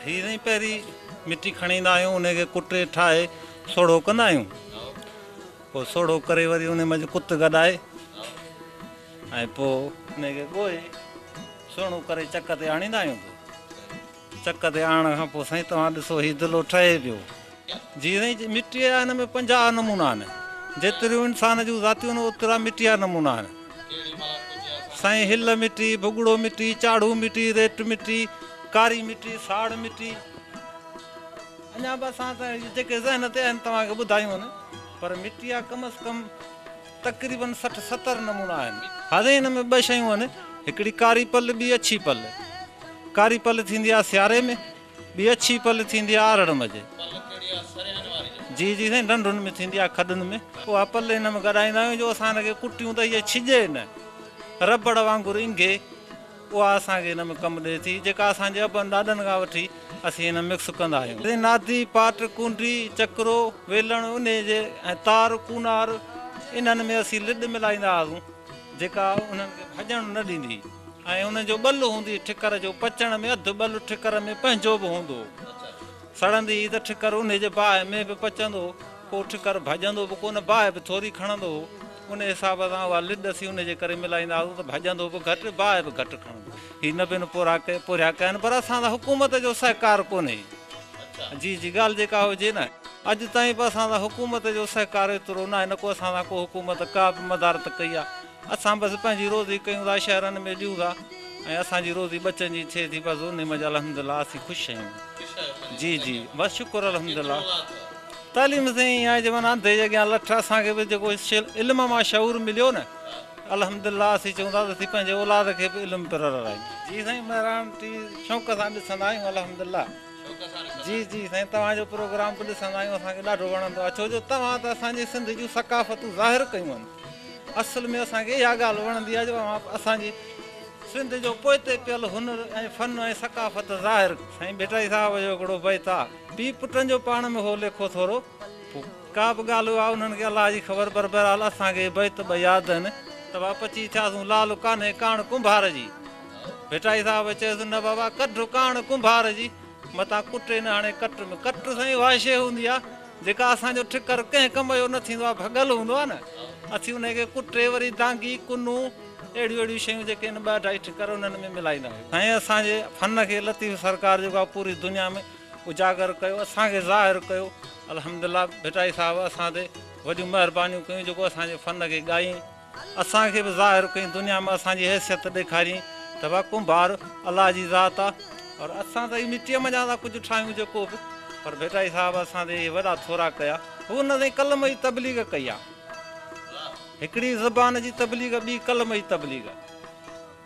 هي سائين پهرين مٽي کڻي ايندا آهيون، ان کي ڪٽي ٺاهي سوڙهو ڪندا آهيون. پوء سوڙهو ڪري وري ان منجهه ڪت گڏائي ۽ پوء ان کي ڳوهي سهڻو ڪري چڪ تي آڻيندا آهيون. چڪ تي آڻڻ کان پوء سائين توهان ڏسو هي دلو ٺهي پيو. جي سائين مٽيء جا هن ۾ 50 نمونا آهن. جيتريون انسان جون ذاتيون آهن اوترا مٽيء جا نمونا آهن. سائين هل مٽي، ڀڳڙو مٽي، چاڙهو مٽي، ريٽ مٽي، ڪاري مٽي، ساڙ مٽي. اڃا به اسان ته جيڪي ذهن تي آهن توهان کي ٻڌايون آهن پر مٽيء جا ڪم از ڪم تقريبن 60 70 نمونا آهن. ها سائين هن ۾ ٻه شيون آهن هڪڙي ڪاري پل ٻي اڇي پل. ڪاري پل ٿيندي آهي سياري ۾ ٻي اڇي پل ٿيندي آهي ارڙ منجهه. جي جي سائين ڍنڍن ۾ ٿيندي آهي کڏن ۾. اها پل هن ۾ گڏائيندا آهيون جو اسان هن کي ڪٽيون ته هيء ڇڄي نه ربڙ وانگر انگهي. اها اسان کي هن ۾ ڪم ڏئي ٿي جيڪا اسان جي ابن ڏاڏن کان وٺي اسين هن مڪس ڪندا آهيون. نادي، پاٽ، ڪونڊي، چڪرو، ويلڻ انهي جي ۽ تار، ڪونار انهن ۾ اسين لڏ ملائيندا هئاسون جيڪا انهن کي ڀڄڻ نه ڏيندي ۽ انهن جو ٻل هوندي ٺڪر جو پچڻ ۾ اڌ ٻل ٺڪر ۾ پنهنجو به هوندو هو. سڙندي هئي ته ٺڪر انهي جي باهه ۾ به پچندو هو، پوء ٺڪر ڀڄندو به ڪونه، باهه به ٿوري کڻندو هو. ان حساب سان اها لڏ اسين ان جي ڪري ملائيندا هئاسون ته ڀڄندو به گهٽ، باهه به گهٽ کڻندو. هي نبين پورهيا ڪيا آهن پر اسان سان حڪومت جو سهڪار ڪونهي. جي جي ڳالهه جيڪا هجي نه اڄ تائين به اسان سان حڪومت جو سهڪار ايترو ناهي نه ڪو اسان سان ڪو حڪومت ڪا به مدارت ڪئي آهي. اسان بس پنهنجي روزي ڪيون ٿا شهرن ۾ ڏيون ٿا ۽ اسان جي روزي ٻچن جي ٿئي ٿي بس انهي منجهه الحمدلله اسين خوش آهيون. جي جي بس شڪر الحمدلله. تعليم سائين ائين آهي جي معنيٰ انڌي جي اڳيان لٺ اسان کي به جيڪو علم مان شعور مليو نه الحمدلله اسين چئون ٿا ته اسين پنهنجي اولاد کي به علم پرارائيون. جي سائين مهراڻ ٽي وي شوق سان ڏسندا آهيون الحمدلله. جي جي سائين توهان جو پروگرام به ڏسندا آهيون اسان کي ڏاڍو وڻندو آهي ڇو جو توهان ته اسان جي سنڌ جون ثقافتون ظاهر ڪيون آهن اصل ۾ اسان کي اها ڳالهه وڻندي آهي جو اوهان اسان جي سنڌ جو پوئتي پيل هنر ۽ فن ۽ ثقافت ظاهر. سائين ڀٽائي صاحب جو هڪڙو بيت آ. پيء پٽن جو پاڻ ۾ هو ليکو ٿورو. پوء ڪا به ڳالهه اها انهن کي الله جي خبر پر بهرحال اسان کي بيت ٻه ياد آهن ته وا پچي ٿياسون لال ڪانهي ڪاڻ ڪنڀار جي. ڀٽائي صاحب چيس نه بابا ڪڍ ڪاڻ ڪنڀار جي متان ڪٽي نه هڻي ڪٽ ۾. ڪٽ سائين اها شيء هوندي آ جيڪا اسان جو ٺڪر ڪنهن ڪم جو نه ٿيندو آ ڀڳل هوندو آ نه اسين انهي کي ڪٽي وري دانگي ڪنو اهڙيون اهڙيون شيون جيڪي آهن ٻه اڍائي ٺڪر انهن ۾ ملائيندا آهيون. سائين اسان جي فن کي لطيف سرڪار جيڪو آهي پوري دنيا ۾ اجاگر ڪيو اسان کي ظاهر ڪيو الحمدلله ڀٽائي صاحب اسان تي وڏيون مهربانيون ڪيون جيڪو اسان جي فن کي ڳائين اسان کي به ظاهر ڪيائين دنيا ۾ اسان جي حيثيت ڏيکاريائين ته وا ڪنڀار الله جي ذات آ اور اسان ته هي مٽيء منجهان ٿا ڪجهه ٺاهيون جيڪو به پر ڀٽائي صاحب اسان تي اهي وڏا ٿورا ڪيا هو نه سائين قلم جي تبليغ ڪئي آ. هڪڙي زبان جي تبليغ ٻي قلم جي تبليغ.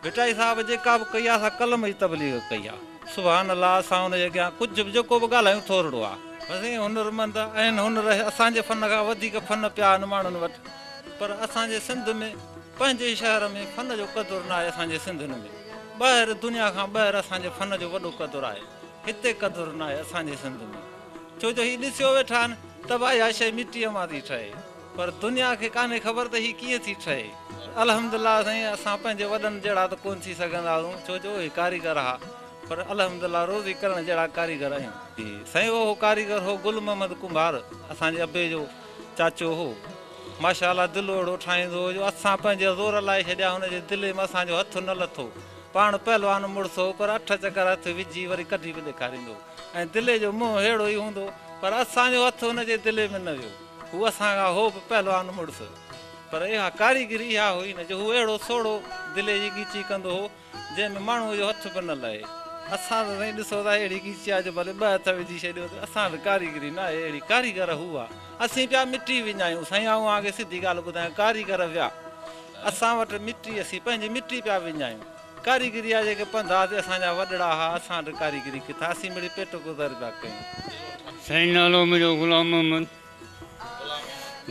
ڀٽائي صاحب جيڪا به ڪئي آ سا قلم جي تبليغ ڪئي آ. سبحان الله اسان ان جي اڳيان ڪجهه به جيڪو به ڳالهايون ٿورڙو آ. بس ائين هنرمند آهن هنر اسان جي فن کان وڌيڪ فن پيا آهن ماڻهن وٽ پر اسان جي سنڌ ۾ پنهنجي شهر ۾ فن جو قدر ناهي اسان جي سنڌين ۾ ٻاهر دنيا کان ٻاهر اسان جي فن جو وڏو قدر آهي هتي قدر ناهي اسان جي سنڌ ۾ ڇو جو هي ڏسيو ويٺا آهن ته به اها شيء مٽيء مان ٿي ٺهي. پر دنيا کي ڪانهي خبر ته هي ڪيئن ٿي ٺهي. الحمدلله سائين اسان پنهنجي وڏن جهڙا ته ڪونه ٿي سگهنداسون ڇو جو اهي ڪاريگر ها پر الحمدلله روزي ڪرڻ جهڙا ڪاريگر آهيون. سائين اهو ڪاريگر هو گل محمد ڪنڀار اسان جي ابي جو چاچو هو ماشاء الله دلو اهڙو ٺاهيندو هو جو اسان پنهنجي زور لائي ڇڏيا هن جي دلي ۾ اسان جو هٿ نه لٿو پاڻ پهلوان مڙس هو پر اٺ چڪر هٿ وجهي وري ڪڍي به ڏيکاريندو هو ۽ دلي جو منهن ههڙو ئي هوندو پر اسان جو هٿ هن جي دلي ۾ نه ويو. هو اسان کان هو به پهلوان مڙس، پر اها ڪاريگري اها هئي نه جو هو اهڙو سوڙهو دلي جي ڳيچي ڪندو هو، جنهن ۾ ماڻهوء جو هٿ به نه لهي. اسان ته سائين ڏسو ٿا اهڙي ڳيچي آ جو ڀلي ٻه هٿ وجهي ڇڏيو ته اسان وٽ ڪاريگري ناهي اهڙي، ڪاريگر هو آ. اسين پيا مٽي وڃايون. سائين آئون اوهان کي سڌي ڳالهه ٻڌايان، ڪاريگر ويا. اسان وٽ مٽي اسين پنهنجي مٽي پيا وڃايون. ڪاريگري آ جيڪي پنڌ آ سي اسان جا وڏڙا ها، اسان وٽ ڪاريگري ڪٿان، اسين مڙئي پيٽ گذر پيا ڪيون. سائين نالو منهنجو غلام محمد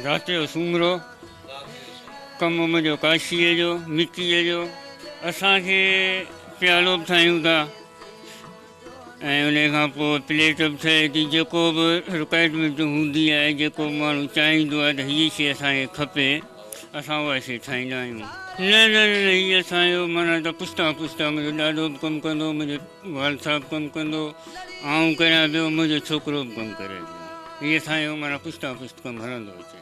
ذات جو سومرو، ڪم منهنجو ڪاشيء جو، مٽيء جو. اسان کي پيالو به ٺاهيون ٿا ۽ ان کان پوء پليٽ به ٺهي ٿي، جيڪو به رڪوائرمينٽ هوندي آهي، جيڪو به ماڻهو چاهيندو آهي ته هيء شيء اسان کي کپي، اسان اها شيء ٺاهيندا آهيون. نه نه نه هي اسان جو معنيٰ ته پشتا پشتا منهنجو ڏاڏو به ڪم ڪندو هو، منهنجو والد صاحب ڪم ڪندو هو، آئون ڪريان پيو، منهنجو ڇوڪرو به ڪم ڪري پيو. هي اسان جو معنيٰ پشتا پشت ڪم هلندو اچي.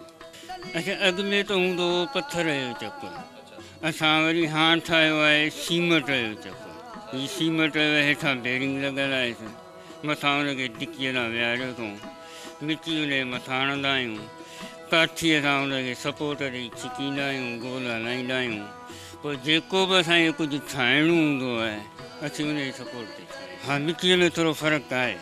اڇا اڳ ۾ ته هوندو هو پٿر جو چڪ، اسان وري هاڻ ٺاهيو آهي سيمٽ جو چڪ. هي سيمٽ جو هيٺان بيرنگ لڳل آهي، مٿان ان کي ڊڪيء سان ويهاريو اٿئون، مٽي ان جي مٿان هڻندا آهيون، ڪاٺيء سان ان کي سپورٽ ڏئي ڇڪيندا آهيون، گول هلائيندا آهيون، پوء جيڪو به اسان کي ڪجهه ٺاهڻو هوندو آهي، اسين ان جي سپورٽ تي ٺاهيون. ها مٽيء ۾ ٿورو فرق آهي.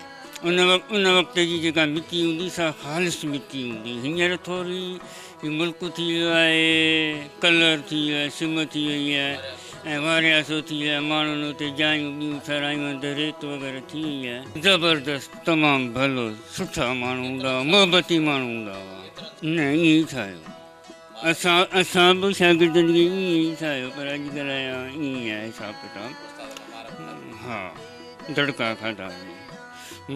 ان وقت ان وقت جي جيڪا مٽي هوندي سا خالص مٽي هوندي. هينئر ٿوري هي ملڪ ٿي ويو آهي، ڪلر ٿي ويو آهي، سم ٿي وئي آهي ۽ وارياسو ٿي ويو آهي، ماڻهن اتي جايون ٻيون ٺهرايون آهن ته ريت وغيره ٿي وئي آهي. زبردست تمام ڀلو سٺا ماڻهو هوندا هئا، محبتي ماڻهو هوندا هئا. نه ائين ئي ٺاهيو اسان اسان به شاگردن کي ائين ئي ٺاهيو پر اڄڪلهه جا ائين ئي آهي حساب ڪتاب. ها دڙڪا کاڌا سين.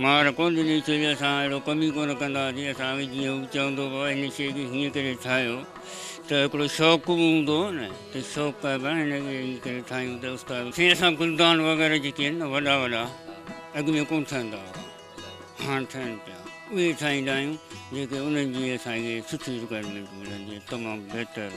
مار ڪونه ڏني ڇو جو اسان اهڙو ڪم ئي ڪونه ڪندا هئاسين. اسان کي جيئن هو چوندو هو بابا هن شيء کي هيئن ڪري ٺاهيو ته هڪڙو شوق به هوندو هو نه ته شوق آهي ڀاء هن کي هيئن ڪري ٺاهيون ته استاد سائين اسان گلدان وغيره جيڪي آهن نه وڏا وڏا اڳ ۾ ڪونه ٺهندا هئا هاڻ ٺهن پيا اهي ٺاهيندا آهيون جيڪي انهن جي اسان کي سٺي رڪوائرمينٽ ملندي آهي تمام بهتر.